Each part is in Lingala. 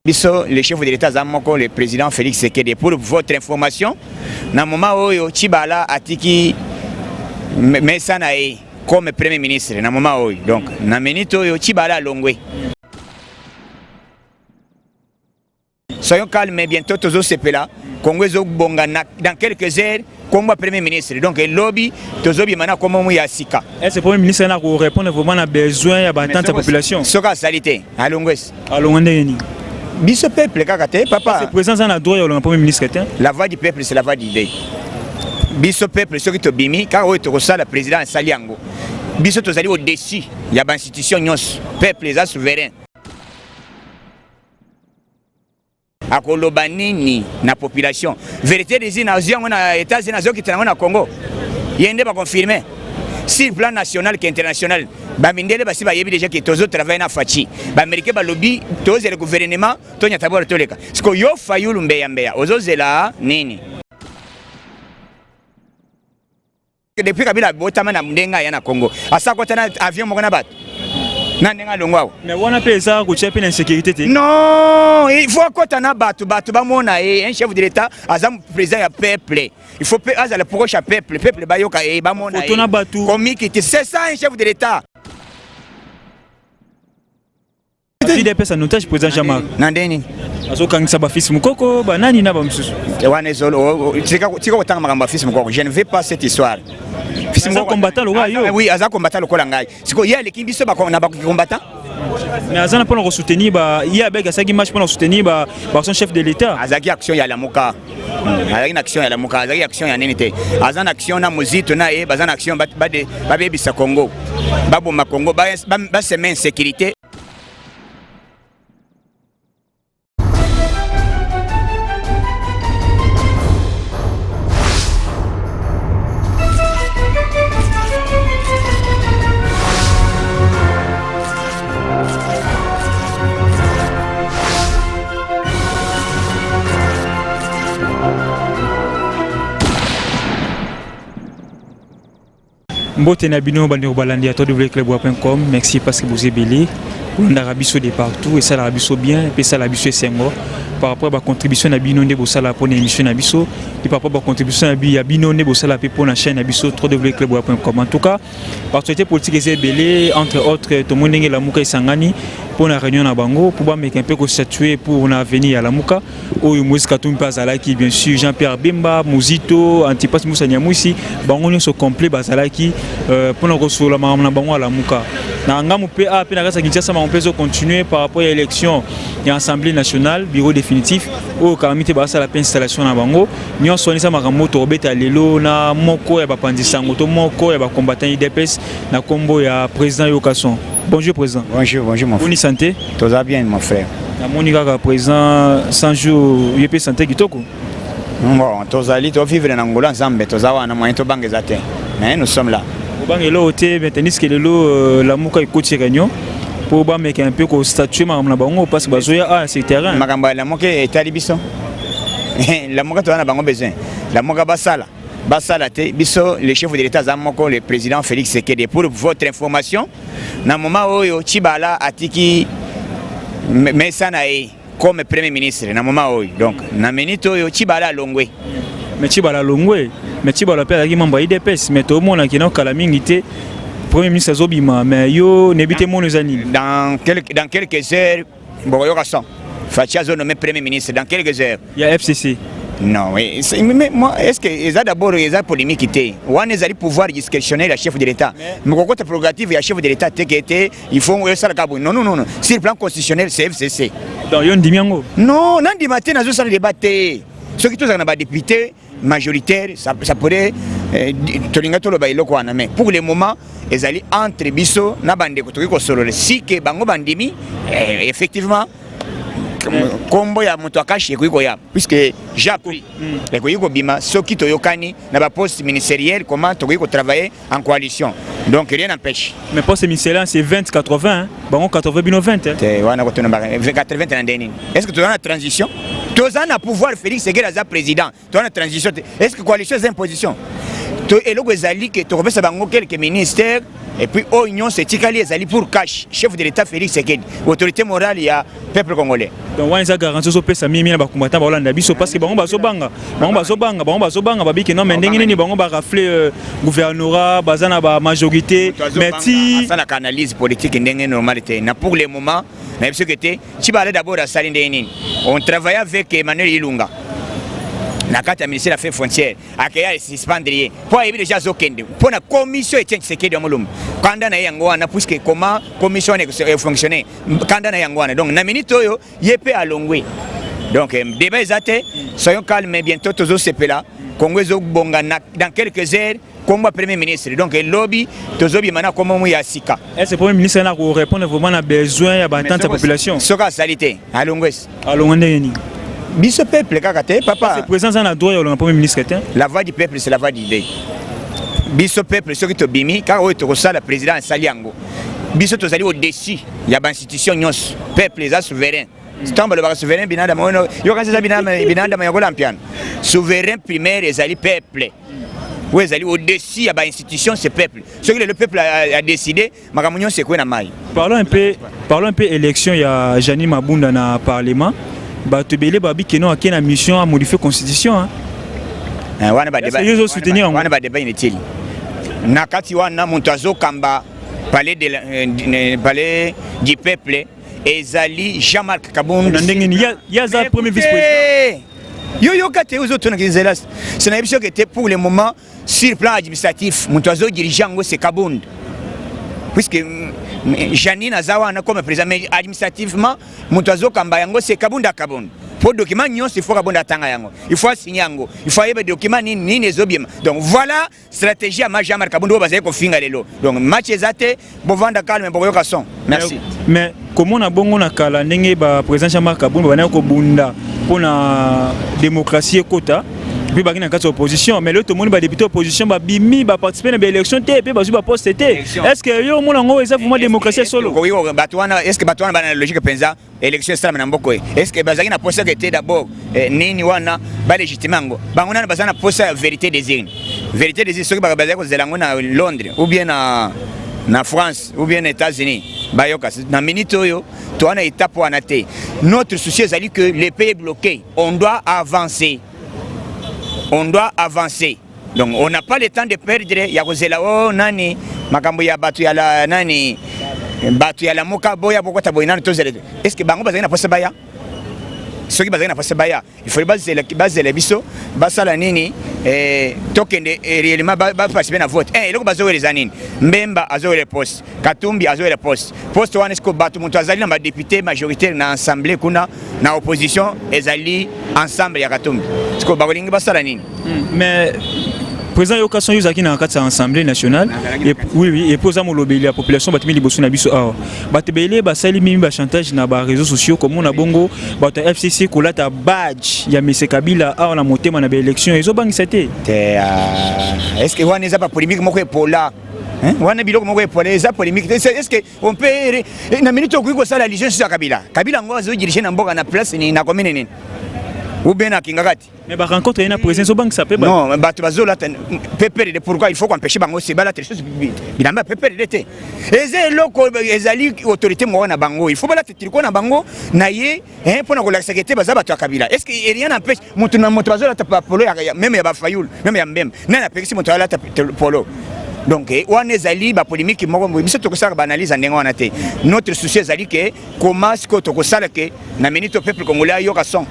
Biso le chef de l'État aza moko, le président Félix Tshisekedi. Pour votre information, na moment oyo Tshibala atiki mesa na ye comme premier ministre na moment oyo. Donc na minute oyo Tshibala alongwe. Soyons calmes, bientôt tozosepela. Congo ezobonga dans quelques heures. Kombo premier ministre, donc lobi tozobima na kombo ya sika. Est-ce que premier ministre na ko répondre vraiment na besoin ya ba attente ya population? Soki asali te, alongwe. Alongwe ndenge nini? Biso peuple kaka te papa. C'est président za na droit ya olonga premier ministre te. La voix du peuple, c'est la voix du Dieu. Biso peuple soki tobimi kaka oyo tokosala, président asali yango. Biso tozali au-dessus ya ba institution nyonso. Peuple eza souverain. Akoloba nini na population? Vérité des urnes azwi yango na États-Unis, azokita yango na Congo. Ye nde baconfirme sur plan national que international. Bamindele basi bayebi déjà ke tozo travailler na Fatshi. Baaméricain balobi tozela gouvernement tonyata bora toleka. Siko yo Fayulu mbeya mbeya ozozela nini? Depuis Kabila abotama na ndenge aya na Congo, asakota na avion moko na bato na ndenge alongwa awa. Mais wana mpe eza kotia mpe na insécurité te. Non, il faut akota na bato, bato bamona ye. Un chef de l'État aza président ya peuple, il faut pe azala proche ya peuple, peuple bayoka ye, bamona ye na bato komiki te. C'est ça un chef de l'État. UDPS en otage président Jean-Marc. Na ndenge nini? Azokangisa bafils Mukoko, banani na bamosusu. Wana ezolo tika kotanga makambo ya fils Mukoko, je ne veux pas cette histoire. Fils Mukoko combattant lokola yo. Oui, aza combattant lokola ngai. Sikoyo ye aleki biso na bakoki combattant. Mais aza na mpona kosoutenir ba ye abek asalaki marche mpona kosoutenir ba son chef de l'État. Azalaki action ya Lamuka. Azalaki na action ya Lamuka, azalaki action ya nini te. Aza na action na Muzito na ye, baza na action babebisa Congo. Baboma Congo, baseme insécurité. Mbote na bino bandeko balandi ya www.club.com. Merci parce que vous ebele bolandaka biso de partout, esalaka biso bien mpe esalaka biso esengo par rapport ya bacontribution na bino nde bosala mpona émission na biso et par rapport bacontribution ya bino nde bosala mpe mpona chaîne na biso www.club.com. En tout cas, actualité politique eza ebele, entre autres tomoni ndenge Lamuka esangani mpona réunion na bango mpo bameka mpe kostatuer pour na avenir ya Lamuka. Oyo Moïse Katumbi mpe azalaki, bien sûr Jean-Pierre Bemba, Muzito, Antipas Mbusa Nyamwisi, bango nyonso complet bazalaki mpona kosolola makambo na bango ya Lamuka. Na ngambo mpe a mpe na kati ya Kinshasa, makambo mpe ezocontinue par rapport ya élection ya Assemblée nationale, bureau définitif oyo kalami te basala mpe installation na bango nyonso. Wana eza makambo tokobeta lelo na moko ya bapanzi sango to moko ya bacombattant UDPS na nkombo ya président Yokason. Bonjour président. Bonjour, bonjour mon frère. Boni santé? Toza bien, mon frère. Namoni kaka président 100 jours, ye mpe santé kitoko. Bon, tozali tovivre na ngolo ya Nzambe, toza wana, moyen tobanga eza te. Mais nous sommes là. Obanga eloko te, mais tandis que lelo Lamuka ekoti réunion mpo bameka un peu kostatuer makambo na bango parce que bazoya a sur terrain. Makambo ya Lamuka etali biso. Lamuka toza na bango besoin. Lamuka basala. Basala te, biso le chef de l'État aza moko, le président Félix Tshisekedi. Pour votre information, na moment oyo Tshibala atiki mesa na ye comme premier ministre na moment oyo. Donc na minute oyo Tshibala alongwe. Mais Tshibala alongwe, mais Tshibala mpe azalaki membre ya UDPS, mais tomonaki na kala mingi te premier ministre azobima, mais yo nebi te mono eza nini? Dans quelques heures bokoyoka son. Fatshi azo nommé premier ministre dans quelques heures. Ya FCC. Non, oui, mais moi, est-ce que eza d'abord eza polémique te? Wana ezali pouvoir discrétionnaire ya chef de l'État. Mokokota prérogative ya chef de l'État te ke te il faut osalaka boye. Non, non, non, non. Sur le plan constitutionnel, c'est FCC. Donc yo ndimi yango? Non, nandima te, nazosala débat te. Soki tozalaka na badéputé majoritaire, ça pourrait tolinga toloba eloko wana, mais pour le moment ezali entre biso na bandeko tokoki kosolola. Si ke bango bandimi, effectivement kombo ya moto akashi ekoki koya, puisque j'ai appris ekoki kobima soki toyokani na baposte ministériel comment tokoki kotravailler en coalition, donc rien n'empêche. Mais poste ministériel, c'est 20 80, bango 80, bino 20, hein? Te wana kotuna ba 80 na ndeni. Est-ce que toza na transition? Toza na pouvoir, Félix Tshisekedi aza président, toza na transition te. Est-ce que coalition eza imposition? To eloko ezali ke tokopesa bango quelques ministères. Et puis oyo nyonso etikali ezali pour cash chef de l'État Félix Tshisekedi, autorité morale ya peuple congolais. Donc wana eza garantie ozopesa mingi na bacombattant baolanda biso, parce que bango bazobanga, bango bazobanga, bango bazobanga babiki non, mais ndenge nini bango barafle gouvernorat, baza na bamajorité, mais ti Asalaka analyse politique ndenge normal te. Na pour le moment, nayebi soki te Tshibala d'abord asali ndenge nini. On travaille avec Emmanuel Ilunga na kati ya ministère affaires foncières, akeya suspendre ye mpo ayebi déjà azokende mpo na commission Etienne Tshisekedi ya Molumba. Kanda na ye yango wana, puisque comment commission wana efonctionne, kanda na ye yango wana. Donc na minute oyo ye mpe alongwe. Donc débat eza te, soyons calme. Bientôt tozosepela, Congo ezobonga dans quelques heures. Kombo ya premier ministre, donc elobi tozobima na kombo mu ya sika. Est ce premier ministre na korépondre vraiment na besoin ya battente ya population? Soki asali te, alongwe esi. Alongwa ndenge nini? Biso peuple kaka te, papa. Président aza na droit ya kolonga premier ministre te. La voix du peuple, c'est la voix d'idée. Biso peuple, soki tobimi kaka oyo tokosala, président asali yango. Biso tozali au-dessus ya bainstitution nyonso. Peuple eza souverain. Ntango balobaka souverain, binadama oyo yokanisi eza binadama ya kolampiana. Souverain primaire ezali peuple oyo ezali au-dessus ya bainstitution, c'est peuple. Soki lelo peuple a décidé, makambo nyonso ekwe na mai. Parlons un peu élection ya Jeanine Mabunda na parlement. Bato ebele babi keno ake na mission à modifier constitution, hein. Wana Est-ce que soutenir yango? Wana badébat inutile. Na kati wana, moto azokamba palais du peuple ezali Jean-Marc Kabund. Na ndenge nini? Ye aza premier vice président. Yo yoka te, ozotonaka nzela se nayebi soki te. Pour le moment, sur plan administratif, moto azodirige yango, c'est Kabund, puisque Janine aza wana comme président, mais administrativement moto azokamba yango, c'est Kabund a Kabund, po document nyonso, il faut Kabund atanga yango, il faut asigne yango, il faut ayeba document nini nini ezobima. Donc voilà stratégie ya ma Jean-Marc Kabund oyo bazali kofinga lelo. Donc match eza te, bovanda calme, bokoyoka son. Merci. Mais komona bongo na kala, ndenge baprésident Jean-Marc Kabund babandaki kobunda mpona démocratie ekota, mpe baki na kati ya opposition, mais lelo tomoni badéputé opposition babimi, baparticipe na baélection te, mpe bazwi baposte te. Est ce que yo omona yango eza vraiment démocratie ya solo? Bato wana, est ce que bato wana bana na logique mpenza? Élection esalama na mboka oyo, est ce que bazalaki na posa ke te? D'abord nini wana balégitime yango? Bango nani baza na posa ya vérité des urnes? Vérité des urnes, soki bazali kozela yango na Londres ou bien na France ou bien na États-Unis, bayoka. Na minute oyo toza na étape wana te. Notre souci ezali que le pays est bloqué, on doit avancer, on doit avancer. Donc on n'a pas le temps de perdre ya kozela o nani, makambo ya bato ya la nani, bato ya Lamuka boya bokota boye. Nani tozela? Est ce que bango bazali na posa baya? Soki bazali na posa baya, il faut bazela, bazela biso basala nini, tokende réellement baparticipe na vote. Eloko bazowela eza nini? Mbemba azowela poste, Katumbi azowela poste. Poste wana esiko bato, moto azali na badéputé majoritaire na assemblée kuna na opposition ezali ensemble ya Katumbi. Siko bakolingi basala nini? Mais président Yokason, yo ozalaki na kati ya Assemblée nationale. Oui, et puis oza molobeli ya population. Bato mingi liboso na biso awa, bato ebele basali mimi bachantage na baréseaux sociaux, komona bongo bato ya FCC kolata badge ya Mese Kabila awa na motema na baélection, ezobangisa te? Te, est ce que wana eza bapolémique moko epola? Wana biloko moko epola, eza polémique. Est ce que on peut na minute okoki kosala allusion susu ya Kabila? Kabila yango azodirige na mboka na place nini, na commune nini, ou bien na Kingakati? Mais barencontre ye na président ezobangisa mpe. Non, bato bazolata PPRD, pourquoi il faut koempêche bango se balata lisusu bilamba ya PPRD te? Eza eloko ezali autorité moko na bango, il faut balata tricot na bango na ye mpona kolakisaka ete baza bato ya Kabila. Est ce que rien n'empêche moto na moto bazolata polo, même ya bafayulu, même ya Mbemba? Nani apekisi moto alata polo? Donc wana ezali bapolémique moko. Biso tokosalaka baanalyse ya ndenge wana te. Notre souci ezali ke comment sikoyo tokosala ke na minute peuple congolais ayoka son,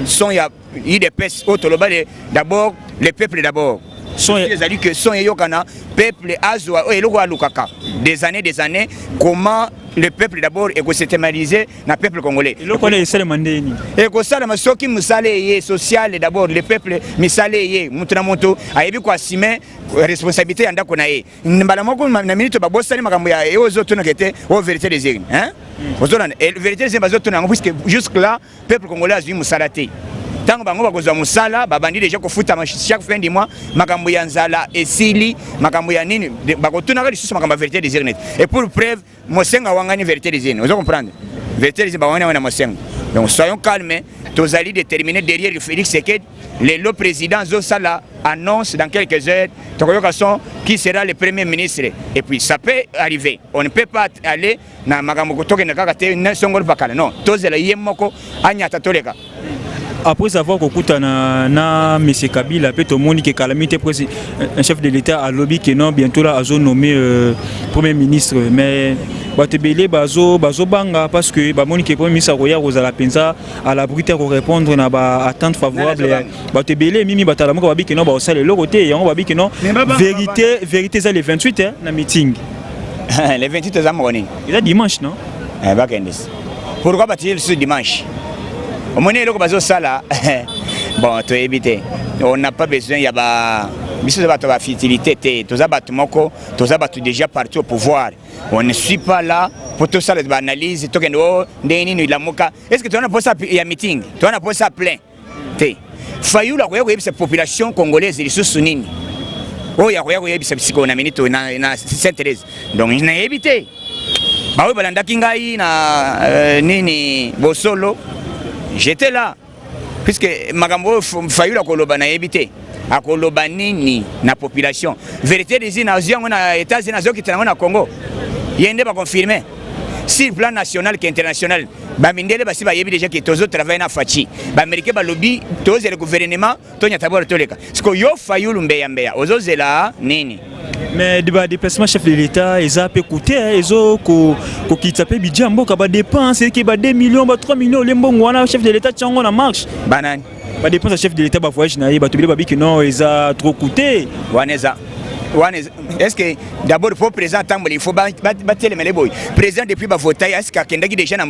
son ya UDPS oyo toloba d'abord le peuple d'abord. Son ezali ke son eyokana, peuple azwa oyo eloko alukaka des années, des années. Comment le peuple d'abord ekosystématiser na peuple congolais? Eloko wana esalema ndeni? Ekosalema soki mosala eye social d'abord, le peuple, misala eye, moto na moto ayebi koassume responsabilité ya ndako na ye. Mbala moko na minute babosani makambo ya oyo ozotunaka te, oyo vérité des urnes, hein? Ozolanda vérité des urnes, bazotuna yango puisque jusque là peuple congolais azwi mosala te. Ntango bango bakozwa mosala, babandi déjà kofutama chaque fin du mois, makambo ya nzala esili, makambo ya nini, bakotunaka lisusu makambo ya vérité des urnes? Et pour preuve, Mosengo awangani vérité des urnes. Ozo comprendre? Vérité des urnes, bawangani yango na Mosengo. Donc soyons calmes. Tozali déterminé derrière Félix Tshisekedi. Lelo président azosala annonce, dans quelques heures tokoyoka son qui sera le premier ministre. Et puis ça peut arriver, on ne peut pas aller na makambo tokende kaka te songolo pakala. Non, tozela ye moko anyata toleka. Après avoir kokutana na monsieur Kabila mpe tomoni ke kalami te, un chef de l'État alobi ke non, bientôt là azo nommé premier ministre, mais bato ebele bazobanga parce que bamoni ke premier ministre akoya kozala mpenza à l'abri te korépondre na baattente favorable. Bato ebele mimi bato alamuka babi ke non, baosala eloko te. Yango babi ke non, vérité, vérité eza le 28 na meeting. Le 28 eza moko nini? Eza dimanche, non? Bakende. Pourquoi batie lisusu dimanche? Omoni eloko bazosala. Bon, toyebi te, on n'a pas besoin ya ba biso toza bato ya bafutilité te. Toza bato moko, toza bato déjà parti au pouvoir. On ne suit pas là po tosala baanalyse, tokende o ndenge nini Lamuka. Est ce que toza na posa ya meeting? Toza na posa plein te. Fayulu akoya koyebisa population congolaise lisusu nini oyo akoya koyebisa sikoyo na minute na Sainte Thérèse? Donc nayebi te, baoyo balandaki ngai na nini bosolo, j'étais là, puisque makambo oyo Fayulu akoloba, nayebi te akoloba nini na population. Vérité des urnes, azwi yango na États-Unis, azokita yango na Congo, ye nde baconfirme sur plan national ke international. Bamindele basi bayebi déjà ke tozotravaille na Fatshi. Baaméricain balobi tozela gouvernement, tonyata bolo toleka. Siko yo Fayulu mbeya mbeya, ozozela nini? Mais badéplacement chef de l'État eza mpe coûte, ezo kokitisa mpe budget ya mboka. Badépense eke ba 2 millions, ba 3 millions, olie mbongo wana chef de l'État tiango na marche. Banani? Badépense ya chef de l'État, bavoyage na ye, bato ebele babiki non, eza trop coûte. Wana eza wana, est ce que d'abord faut président atambola, il faut batelemele boye? Président depuis bavota ye, est ce que akendaki déjà na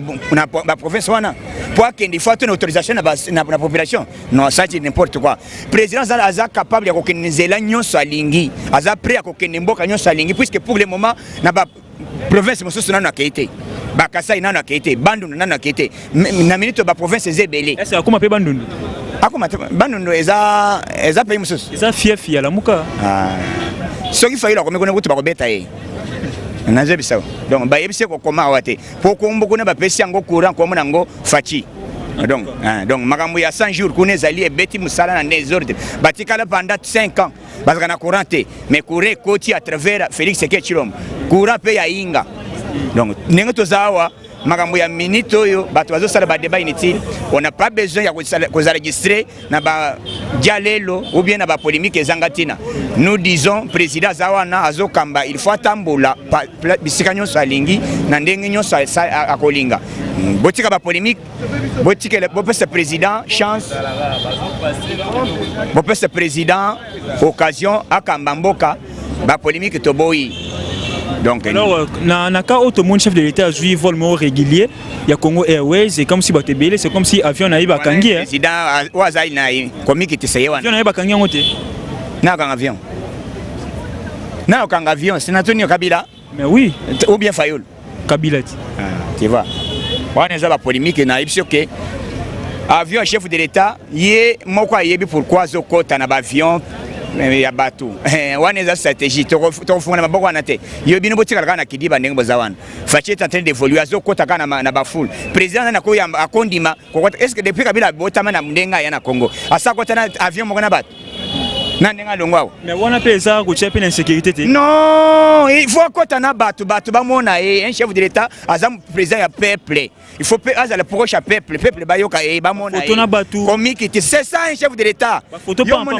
baprovince wana? Po akende, il faut atona autorisation na population? Non, ça c'est n'importe quoi. Président aza capable ya kokende nzela nyonso alingi, aza prêt ya kokende mboka nyonso alingi, puisque pour le moment na baprovince mosusu nano akei te. Bakasai nano akei te, Bandundu nano akei te. Na minute baprovince eza ebele. Est ce akoma mpe Bandundu? Akoma te. Bandundu eza pays mosusu. Eza fief ya Lamuka. Soki Fayulu akomi kuna, kutu bakobeta ye, nazoyebisa. Donc bayebisi kokoma awa te, po kombo kuna bapesi yango courant, kombo nango Fatshi. Donc makambo ya 100 jours kuna ezali ebeti mosala na désordre. Batikala pendant 5 ans bazalaka na courant te, mais courant ekoti à travers Félix Tshisekedi Tshilombo, courant mpe ya Inga. Donc ndenge toza awa, makambo ya minute oyo bato bazosala badébat inutile, on n'a pas besoin ya kozala distrait na badia lelo ou bien na bapolémique ezanga ntina. Nous disons, président aza wana, azokamba, il faut atambola bisika nyonso alingi, na ndenge nyonso akolinga. Botika bapolémique, botikela, bopesa président chance, bopesa président occasion akamba mboka. Bapolémique toboyi. Donc alors na cas oyo tomoni chef de l'État azwi vol moko régulier ya Congo Airways, c'est comme si bato ebele, c'est comme si avion na ye bakangi. Président oyo azali na ye komikitisa ye wana. Avion na ye bakangi yango te. Nakanga avion, nakokanga avion sinatuni Kabila? Mais oui. Ou bien Fayulu? Kabila ti. Ah, tu vois, wana eza bapolémique. Nayebi soki avion chef de l'État, ye moko ayebi pourquoi azokɔta na baavion ya bato wana. Eza stratégie, tokofungola maboko wana te. Yo bino botikala kaka na kidiba ndenge boza wana. Fatshi est en train d'évoluer, azokɔta kaka na bafoule. Président nani akondima kokɔta? Est ce que depuis Kabila abotama na ndenge aya na Congo, asakɔta na avion moko na bato na ndenge alongo awa? Mais wana mpe eza kotia mpe na insécurité te? Non, il faut akɔta na bato, bato bamona ye. Un chef de l'État aza président ya peuple, il faut pe azala proche ya peuple, peuple bayoka ye, bamona. Photo na bato. Komikiti, c'est ça un chef de l'État. Bafoto pamba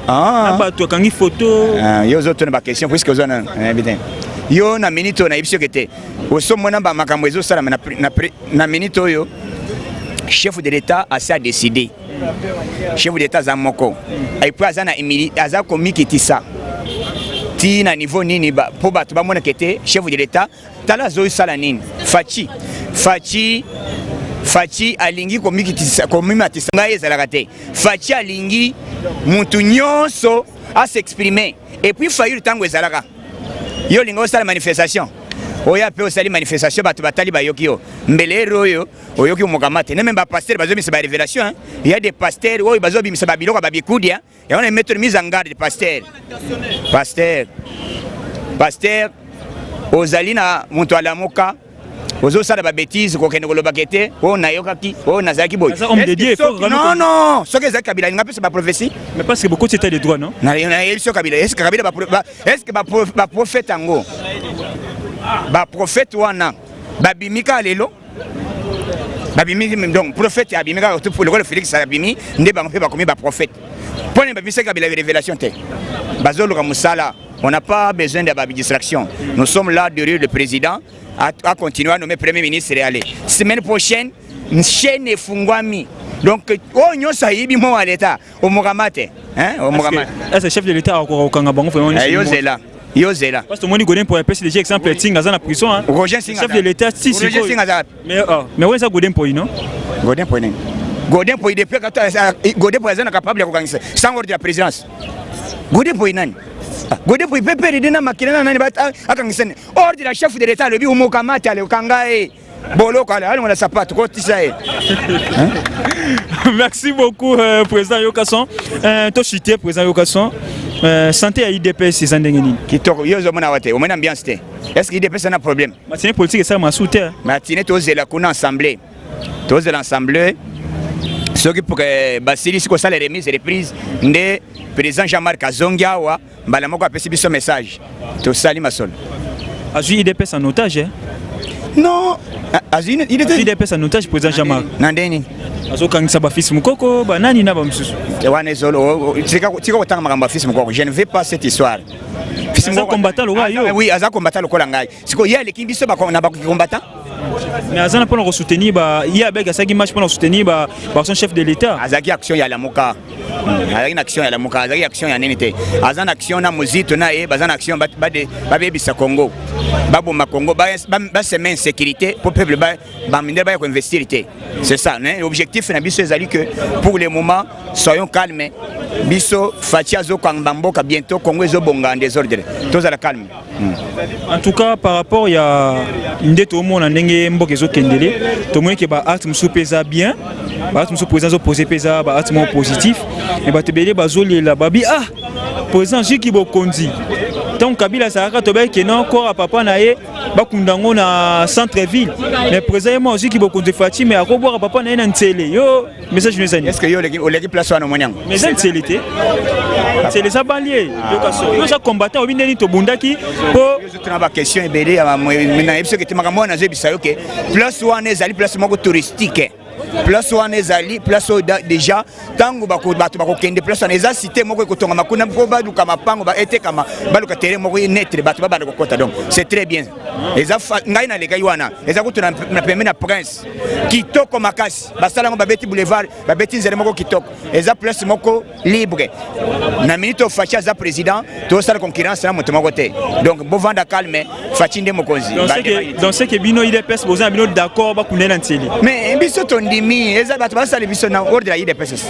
na bato, akangi photo. Yo ozotuna baquestion puisque oza na bien. Yo na minute oyo nayebi soki te osomona makambo ezosalama na minute oyo. Chef de l'État asi adécidé. Chef de l'État aza moko et puis aza na aza komikitisa ti na niveau nini mpo bato bamonaka ete chef de l'État, tala azosala nini. Fatshi, Fatshi, Fatshi alingi komikitisa, komimatisa ngai ezalaka te. Fatshi alingi mutu nyonso as'exprime. Et puis Fayulu, ntango ezalaka yo olingi osala manifestation, oya mpe osali manifestation, bato batali, bayoki yo mbele ere oyo oyoki mokama te. Même bapasteur bazobimisa barévélation, ya des pasteurs oyo bazobimisa babiloko ya babikudia. Yango na mettre mise en garde pasteur, pasteur, pasteur ozali na moto alamuka. Ozosala babêtises, kokende kolobaka ete oyo nayokaki, oyo nazalaki boye. Non, non, soki ezalaki Kabila, alinga apesa baprophétie? Mais parce que bokoti état de droit, non? Nayebi so Kabila, est ce que Kabila, est ce que baprophète yango, baprophète wana babimi kaka lelo? Babimi, donc prophète abimi kaka lokola Félix abimi nde bango mpe bakomi baprophète? Mpo nini babimisaki Kabila révélation te? Bazoluka mosala. On n'a pas besoin de distraction. Nous sommes là derrière le président a continué à nommer premier ministre et aller. Semaine prochaine, chaîne efungwami. Donc, oyo nyonso ayibi mo ya l'État, omokama te. Omokama. Est-ce que chef de l'État akokanga bango vraiment? Yo zela. Yo zela. Parce que moni Godin pour apesi déjà exemple Tinga aza na prison, hein. Roger Singa. Chef de l'État si si. Roger Singa aza. Mais oh, mais ouais, ça Godin pour, non? Godin pour nini? Godin pour depuis Godin pour aza na capable ya kokangisa sans ordre de la présidence. Godin pour nani? Godin pour pepe na makila na nani akangisa nini? Ordre ya chef de l'État alobi omokamata ale okanga ye boloko ale alongola sapato kotisa ye. Merci beaucoup, président Yokason. Toshite président Yokason, santé ya UDPS eza ndenge nini? Kitoko. Yo ozomona awa te, omoni ambiance te? Est ce que UDPS na problème? Matinée politique esalama su te. Matinée tozela kuna assemblée, tozela assemblée. Soki basilisi kosala remise reprise nde président Jean-Marc azongi awa, mbala moko apesi biso message, tosali masolo. Azwi UDPS en otage, eh? Non, azwi UDPS en otage, président Jean-Marc. Na ndeni? Azokangisa bafils Mokoko, banani na bamosusu. Wana ezolo, tika kotanga makambo ya fils Mokoko, je ne veux pas cette histoire. Aza combattant lokola yo. Oui, aza combattant lokola ngai. Sikoyo ye aleki biso na bakoki combattant? Mais aza na mpona kosoutenir ba ye abeki, asalaki marche mpona kosoutenir ba son chef de l'État. Azalaki action ya Lamuka, azalaki na action ya Lamuka, azalaki action ya nini te. Aza na action na Mozito na ye, baza na action babebisa Congo, baboma Congo, baseme insécurité po peuple bamindele baya koinvestir te. C'est ça objectif na biso. Ezali que pour le moment, soyons calmes. Biso Fatshi azokanga mboka, bientôt Congo ezobonga en désordre. Tozala calme. En tout cas, par rapport ya nde tomona ndenge mboka ezokendele, tomoni ke baacte mosusu mpe eza bien, baacte mosusu président azopose mpe eza baacte moko positif. Mais bato ebele bazolela, babi: "Ah, président azwiki bokonzi ntango Kabila azalaka, tobayeke non, corps ya papa na ye bakunda yango na centre ville. Mais président ye mo azwiki bokonzi Fatshi, mais akobwaka papa na ye na Ntsele." Yo message no ezani? Est ce que yo oleki place wana, omoni yango? Mais eza Ntsele te, Ntsele eza banlieue. Yoka so yo oza combattant, obi ndeni tobundaki mpo Tuna baquestion ebele nayebi soki te. Makambo wana nazoyebisa yo ke place wana ezali place moko touristique. Place wana ezali place oyo déjà ntango bato bakokende place wana, eza cité moko ekotongama kuna mpo baluka mapango etekama, baluka terrain moko netre, bato babanda kokota. Donc c'est très bien. Eza ngai nalekaki wana, eza kutu na pembe na Prince, kitoko makasi. Basala yango, babeti boulevard, babeti nzela moko kitoko. Eza place moko libre. Na minute oyo Fatshi aza président, tozosala concurrence na moto moko te. Donc bovanda calme, Fatshi nde mokonzi. Donc c'est que bino UDPS boza na bino d'accord bakunda na Ntsele? Mais biso tondimi, eza bato basala biso na ordre ya UDPS,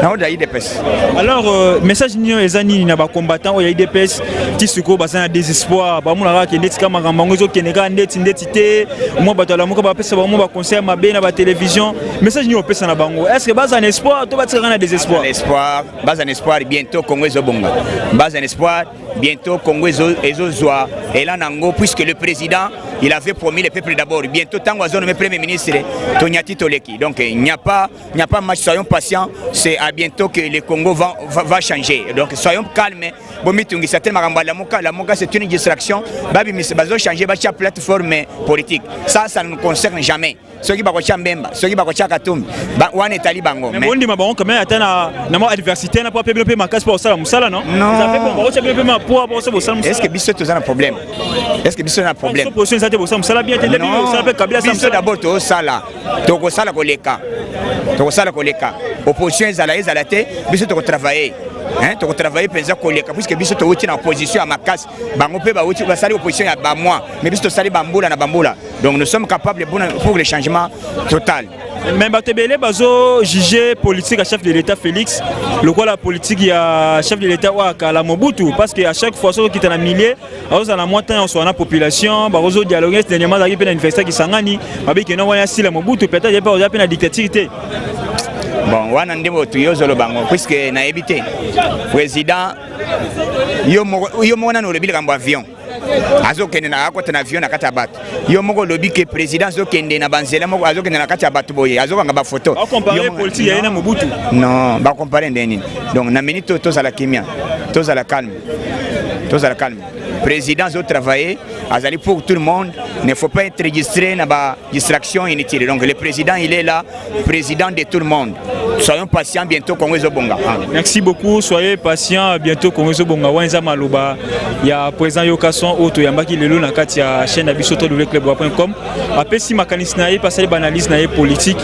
na ordre ya UDPS. Alors, message nini eza nini na bacombattant oyo ya UDPS ti sikoyo baza na désespoir, bamonaka kaka ndeti ka makambo yango ezokende kaka ndeti ndeti te? Mwa bato alamuka bapesa bango baconseil mabe na batélévision. Message nini opesa na bango? Est ce que baza na espoir to batikaka na désespoir? Espoir, baza na espoir. Bientôt Congo ezobonga. Baza na espoir, bientôt Congo ezozwa elan nango, puisque le président, il avait promis le peuple d'abord. Bientôt ntango azonomme premier ministre, tonyati toleki. Donc il n'y a pas match, soyons patients. C'est à bientôt que le Congo va changer. Donc soyons calmes, bomitungisa te. Makambo ya Lamuka, Lamuka c'est une distraction. Babimisa, bazochanger, batia plateforme politique, ça ne nous concerne jamais. Soki bakotia Mbemba, soki bakotia Katumbi, wana etali bango. Ondima bango quand même ata na mwa adversité na po ape bino mpe makasi mpo kosala mosala, non? Non. Bino mpe mapoa po kosala bosala. Est ce que biso toza na problème? Est ce que biso na problème? Opposition eza te, bosala mosala bien te nde bino bosala mpe Kabila. Biso d'abord tozosala, tokosala koleka, tokosala koleka. Opposition ezala ezala te, biso tokotravaille, tokotravaille mpenza koleka, puisque biso towuti na opposition ya makasi. Bango mpe bawuti basali opposition ya bamois, mais biso tosali bambula na bambula. Donc nous sommes capables pour le changement total. Mais bato ebele bazojuge politique ya chef de l'État Félix lokola politique ya chef de l'État oyo akala, Mobutu, parce que à chaque fois soki okita na milieu, azozala mwa temps nyonso wana population bakozodialogue. Dernièrement azalaki mpe na université Kisangani, babiki no wana asila Mobutu, peut-être ye mpe oza mpe na dictature te. Bon, wana nde botu yo ozoloba yango, puisque nayebi te. Président, yo moko nano olobi likambo avion. Azokende na akota na avion na kati ya bato. Yo moko olobi ke président azokende na banzela moko, azokende na kati ya bato boye, azokanga bafoto. Bacompare politique ya ye na Mobutu. Non, bacompare nde nini? Donc na minute oyo, tozala kimia, tozala calme, tozala calme. Président azotravailler, azali pour tout le monde. Ne faut pas être distrait na ba distraction inutile. Donc le président, il est là, président de tout le monde. Soyons patients, bientôt Congo ezobonga. Merci beaucoup, soyez patients, bientôt Congo ezobonga. Wana eza maloba ya président Yokason oyo toyambaki lelo na kati ya chaîne na biso www.club.com. Apesi makanisi na ye mpe asali baanalyse na ye politique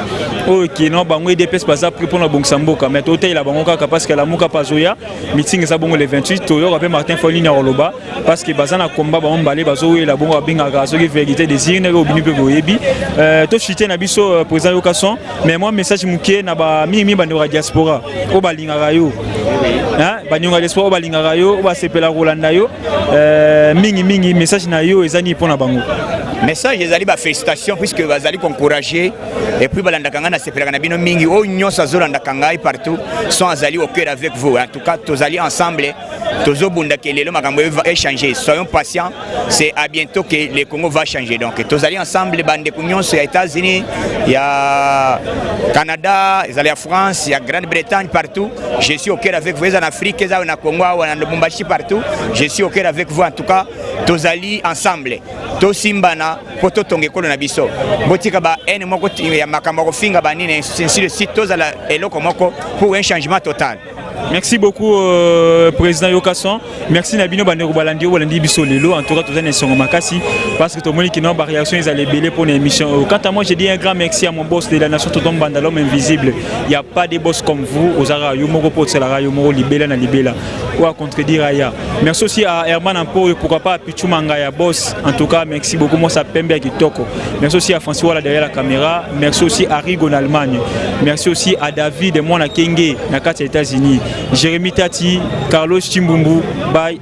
oyo keno bango UDPS baza prêt mpona bongisa mboka, mais totelela bango kaka parce que Lamuka mpe azoya. Meeting eza bongo le 28. Toyoka mpe Martin Fayulu nini akoloba, parce que baza na combat, bango mbale bazowela bongo, babengaka soki vérité des urnes oyo bino mpe boyebi. Tochite na biso, président Yokason, mais moi message moke na bamingimingi bandeko ya diaspora oyo balingaka yo, bandeko ya diaspora oyo balingaka yo, oyo basepelaka kolanda yo mingimingi, message na yo eza nini mpona bango? Message ezali bafélicitation, puisque bazali koencourage et puis balandaka ngai. Nasepelaka na bino mingi. Oyo nyonso azolandaka ngai partout son azali au cœur avec vous. En tout cas, tozali ensemble, tozobundaka. Lelo makambo échanger, soyons patients, c'est à bientôt que le Congo va changer. Donc tozali ensemble, bandeko nyonso ya États-Unis, ya Canada, ezali ya France, ya Grande-Bretagne, partout, je suis au cœur avec vous. Eza na Afrique, eza na Congo awa na Lubumbashi, partout, je suis au cœur avec vous. En tout cas, tozali ensemble, tosimbana mpo totonga ekolo na biso. Botika ba haine moko ya makambo ya kofinga banini, ainsi de suite. Tozala eloko moko pour un changement total. Merci beaucoup, président Yokason. Merci na bino bandeko balandi oyo bolandi biso lelo. En tout cas, toza na esengo makasi parce que tomoni kino ba réaction ezala ebele pour l'émission. Quant à moi, je dis un grand merci à mon boss de la nation, Tonton Banda, l'homme invisible. Il y a pas de boss comme vous. Ozara yo moko po tselaka yo moko libela na libela. Ou à contredire aya. Merci aussi à Herman Ampo et pourquoi pas à Pichou Mangaya boss. En tout cas, merci beaucoup, moi ça pembe ya kitoko. Merci aussi à François là derrière la caméra. Merci aussi à Rigo en Allemagne. Merci aussi à David et moi na Kenge na kati ya États-Unis. Jérémy Tati, Carlos Chimbumbu. Bye.